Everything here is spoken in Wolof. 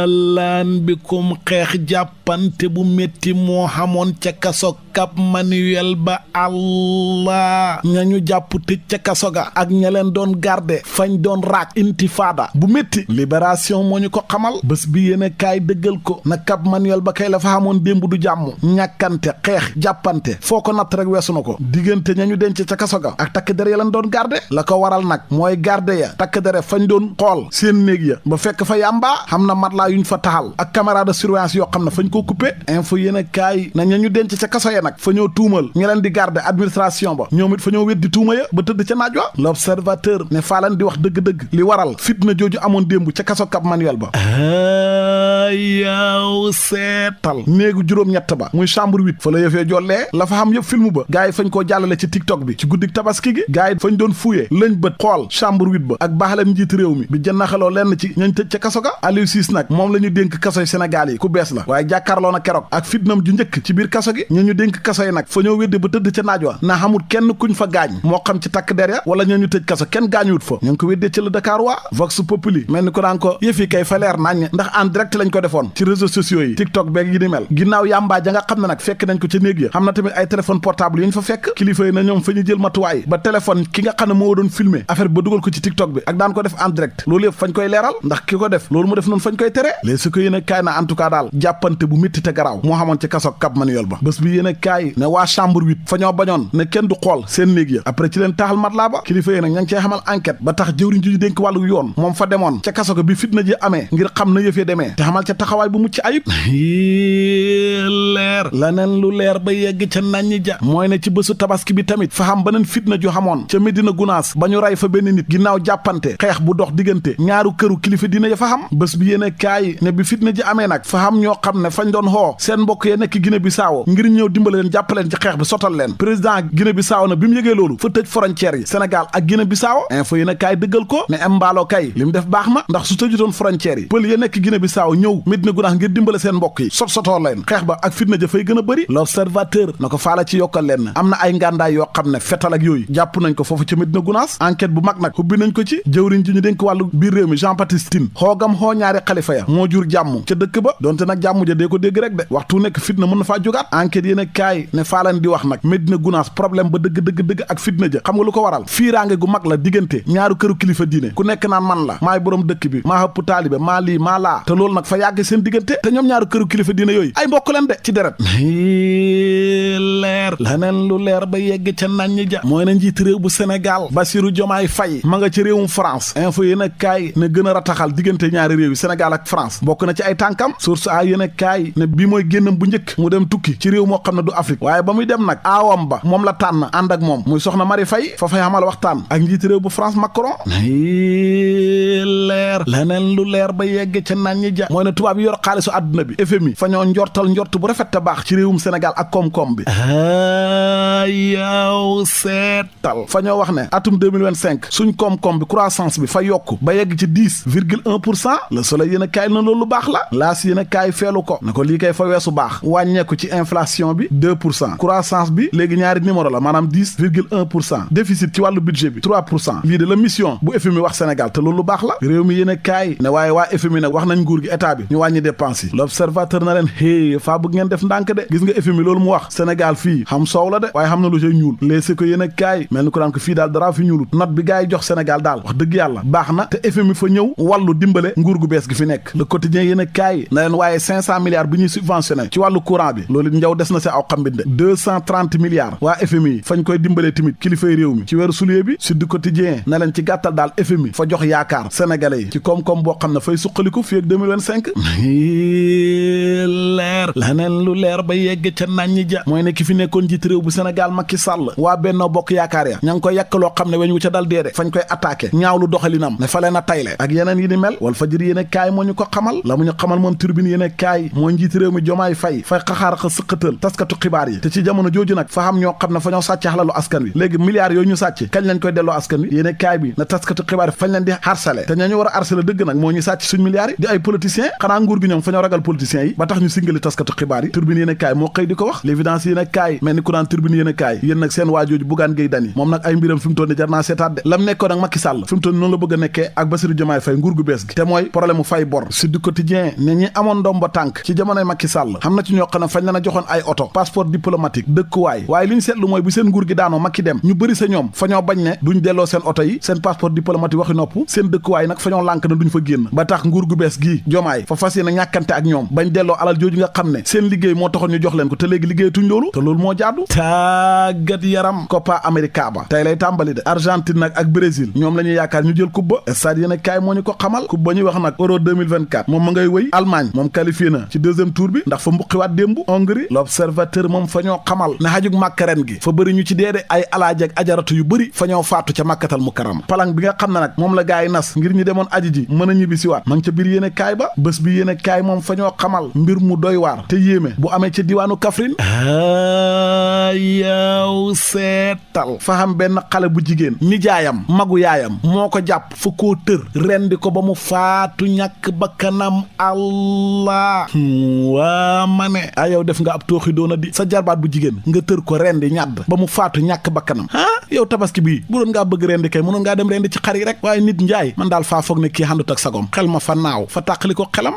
laan bikum xeex jàppante bu métti moo xamoon ca kaso Cap Manuel ba Allah ñañu jàpp tëj ca kaso ga ak ña leen doon garde fañ doon raak intifada bu métti libération moo ñu ko xamal bés bi yéene kaay dëggal ko na Cap Manuel ba kay la fa xamoon démb du jàmm ñàkkante xeex jàppante foo ko natt rek weesu na ko diggante ñañu denc ca kaso ga ak takk der ya leen doon garde la ko waral nag mooy garde ya takk dere fañ doon xool seen néeg ya ba fekk fa yàmbaa xam na matelas yuñ fa taxal ak caméra de surveillance yoo xam ne fañ koo coupé info yéene kaay na ñañu denc ca kaso ya nag fa ñoo tuumal ña leen di garde administration ba ñoom it fa ñoo weddi tuuma ya ba tëdd ca naaj wa l'observateur ne faa leen di wax dëgg-dëgg li waral fitna jooju amoon démb ca kaso Cap Manuel ba yaaw seetal néegu juróom-ñett ba muy chambre 8 fa la yëfee jollee la fa xam yëpp film ba gars yi fañ koo jàllale ci TikTok bi ci guddik tabaski gi gars yi fañ doon fuyee lañ bët xool chambre 8 ba ak baaxalem njiit réew mi bi jënnaxaloo lenn ci ñañ tëj ca kaso ga Aliou Cissé nag moom la ñu dénk kasoy Sénégal yi ku bees la waaye jàkkaarloo na keroog ak fitnam ju njëkk ci biir kaso gi ñu dénk kaso yi nag fa ñoo wedde ba tëdd ca naaj wa na xamul kenn kuñ fa gaañ moo xam ci takk der ya wala ñu tëj kaso kenn gaañuwut fa ñu ngi ko weddee ci la Dakar waa Vox Populi mel ni ko daan ko yëf yi kay fa leer nañ ndax en direct lañ ko defoon ci réseaux sociaux yi TikTok beeg yi ni mel ginnaaw yàmbaa ja nga xam ne nag fekk nañ ko ca néeg ya xam na tamit ay téléphone portable yu ñu fa fekk kilifa yi na ñoom fa ñu jël matuwaay ba téléphone ki nga xam ne moo doon filmer affaire ba dugal ko ci TikTok bi ak daan ko def en direct loolu yëpp fañ koy leeral ndax ki ko def loolu mu def noonu fañ koy tere léegi su ko yéen a kaay na en tout cas daal jàppante bu métti te garaaw moo xamoon ci kaso Cap Manuel ba bés bi yéen a kaay ne waa chambre 8 fa ñoo bañoon ne kenn du xool seen néeg ya après ci leen taaxal matelas ba kilifa yi nag ña ngi cee xamal enquête ba tax jëwriñ ji ñu dénk wàllu yoon moom fa demoon ca kaso ga bi fitna ji amee ngir xam na yëfee demee te xamal ca taxawaay bu mucc ayib leer laneen lu leer ba yegg ca naññi ja mooy ne ci bésu tabaski bi tamit fa xam beneen fitna ju xamoon ca Medina Gunaas ba ñu rey fa benn nit ginnaaw jàppante xeex bu dox diggante ñaaru këru kilifa dina ya fa xam bés bi yéene kaay ne bi fitna ji amee nag fa xam ñoo xam ne fañ doon xoo seen mbokk ya nekk Guinée Bissau ngir ñëw dimbale leen jàppaleen ci xeex bi sotal leen président Guinée Bissau na bi mu yëgee loolu fa tëj frontière yi Sénégal ak Guinée Bissau info yéene kaay dëggal ko ne Embalo kay li mu def baax na ndax su tëjutoon frontière yi pël ya nekk Guinée Bissau ñëw Medina Gunaas ngir dimbale seen mbokk yi sotoo leen xeex ba ak fitna ja fay gën a bëri l'observateur na ko faala ci yokkal leen am na ay ngàndaay yoo xam ne fetal ak yooyu jàpp nañ ko foofu ca Medina Gunaas enquête bu mag nag hubbi nañ ko ci jëwriñ ji ñu dénk wàllu biir réew mi Jean Baptiste Tine xoogam xoo ñaari xalifa ya moo jur jàmm ca dëkk ba donte nag jàmm ja dee ko dégg rek de waxtu nekk fitna mën na faa jógaat enquête yéen a kaay ne faalan di wax nag Medina Gunaas problème ba dëgg ak fitna ja xam nga lu ko waral fiiraange gu mag la diggante ñaaru këru kilifa diine ku nekk naan man la maay borom dëkk bi maa hëpp taalibe maa lii maa laa te loolu nag fa yàgg seen diggante te ñoom ñaaru këru kilifa diine yooyu ay mbokk leen de ci deret leer laneen lu leer ba yegg ca naññi ja mooy na njiit réew bu Sénégal Bassirou Diomaye Faye ma nga ci réewum France info yéen a kaay ne gën a rataxal diggante ñaari réew yi Sénégal ak France bokk na ci ay tànkam source a yéen a kaay ne bi mooy génnam bu njëkk mu dem tukki ci réew moo xam ne du Afrique waaye ba muy dem nag aawam ba moom la tànn ànd ak moom muy soxna Marie Faye fa fay xamal waxtaan ak njiit réew bu France Macron leer laneen lu leer ba yegg ca naññi ja mooy ne tubaab yi yor xaalisu àdduna bi FMI fa ñoo njort bu rafet te baax ci réewum Sénégal ak koom-koom bi yaw seetal fa ñoo wax ne atum 2025 suñ koom-koom bi croissance bi fa yokk ba yegg ci 10,1% le soleil yéen a kaay na loolu baax la laas yéen a kaay feelu ko na ko lii kay fa weesu baax wàññeeku ci inflation bi 2% croissance bi léegi ñaari numéro la maanaam 10,1% déficit ci wàllu budget bi 3% lii de la mission bu FMI wax Sénégal te loolu baax la réew mi yéen a kaay ne waaye waa FMI nag wax nañ nguur gi état bi ñu wàññi dépense yi l'observateur na leen faa bëgg ngeen def ndànk de gis nga FMI loolu mu wax Sénégal fii xam soow la de waaye xam na lu ca ñuul léegi ko yéen a kaay mel ni ko daan ko fii daal dara fi ñuulut note bi gars yi jox Sénégal daal wax dëgg yàlla baax na te FMI fa ñëw wàllu dimbale nguur gu bees gi fi nekk le quotidien yéen a kaay na leen waaye 500 milliards bi ñuy subventionné ci wàllu courant bi loolu njaw des na si aw xambit de 230 milliards waa FMI fañ koy dimbalee tamit kilifay réew mi ci weeru sulier bi Sud Quotidien na leen ci gàttal daal FMI fa jox yaakaar sénégalais yi ci koom-koom boo xam ne fay suqaliku fii ak 2025 leer laneen lu leer ba yegg ca naññi ja mooy ne ki fi nekkoon jiit réew bu Sénégal Macky Sall waa Benno Bokk Yaakaar ya ña ngi koy yàkk loo xam ne weñ wu ca dal deede fañ koy attaqué ñaaw lu doxalinam ne fa leen a tayle ak yeneen yi ni mel wal fajir yéen a kaay moo ñu ko xamal la mu ñu xamal moom Tribune yéen a kaay moo njiit réew mi Diomaye Faye fay xaxaaraxa sëqatal taskatu xibaar yi te ci jamono jooju nag fa xam ñoo xam ne fa ñoo sàcc xalalu askan wi léegi milliards yooyu ñu sàcc kañ lañ koy delloo askan wi yéen a kaay bi na taskatu xibaar yi fañ leen di harcelé te ñañu war a arse la dëgg nag moo ñu sàcc suñ milliards yi di ay politiciens xanaa nguur gi ñoom fa ñoo ragal politiciens yi ba tax ñu singali taskatu xibaar yi turbine yéen a kaay moo xëy di ko wax l'évidence yéen a kaay mel ni ku naan turbine yéen a kaay yéen nag seen waajooju Bougane Gueye Dany moom nag ay mbiram fi mu toll ni jar naa seetaat de lam nekkoon ak Macky Sall fi mu toll ni noonu la bëgg a nekkee ak Bassirou Diomaye Faye nguur gu bees gi te mooy problème mu fay bor Sud Quotidien ne ñi amoon ndomba tànk ci jamonoy Macky Sall xam na ci ñoo xam ne fañ leen a joxoon ay oto passeport diplomatique dëkkuwaay waaye li ñu seetlu mooy bu seen nguur gi daanoo Macky dem ñu bëri sa ñoom fa ñoo bañ ne duñ delloo seen oto yi seen passeport diplomatique waxi nopp seen dëkkuwaay nag fa ñoo lànk na duñ fa génn ba tax nguur gu bees gii Diomaye fa fas yéene ñàkkante ak ñoom bañ delloo alal jooju nga xam ne seen liggéey moo taxoon ñu jox leen ko te léegi liggéeyatuñ loolu te loolu moo jaadu tàggat yaram Copa America ba tey lay tàmbali de Argentine nag ak Brésil ñoom la ñuy yaakaar ñu jël coupe ba stade yéen a kaay moo ñu ko xamal coupe ba ñuy wax nag Euro 2024 moom ma ngay wëy Allemagne moom qualifié na ci deuxième tour bi ndax fa mbuqiwaat démb Hongrie l'observateur moom fa ñoo xamal ne xajug màkk ren gi fa bëri ñu ci deede ay alaaji ak ajaratu yu bëri fa ñoo faatu ca màkkatal mukarrama palang bi nga xam ne nag moom la gaa yi nas ngir ñu demoon aji ji mën a ñibbi si waat ma ngi ca biir yéen a kaay ba bés bi yéen a kaay moom fa ñoo xamal mbir mu doy waar te yéeme bu amee ca diwaanu Kaffrine yow seetal fa xam benn xale bu jigéen nijaayam magu yaayam moo ko jàpp fa koo tër rendi ko ba mu faatu ñàkk bakkanam allah waa ma ne yow def nga ab tooxi doona di sa jarbaat bu jigéen nga tër ko rendi ñàdd ba mu faatu ñàkk bakkanam yow tabaski bii bu doon ngaa bëgg rendi kay mënoon ngaa dem rendi ci xar yi rek waaye nit njaay man daal faa foog ne kii xandut ak sagom xel ma fa naaw fa tàqali ko xelam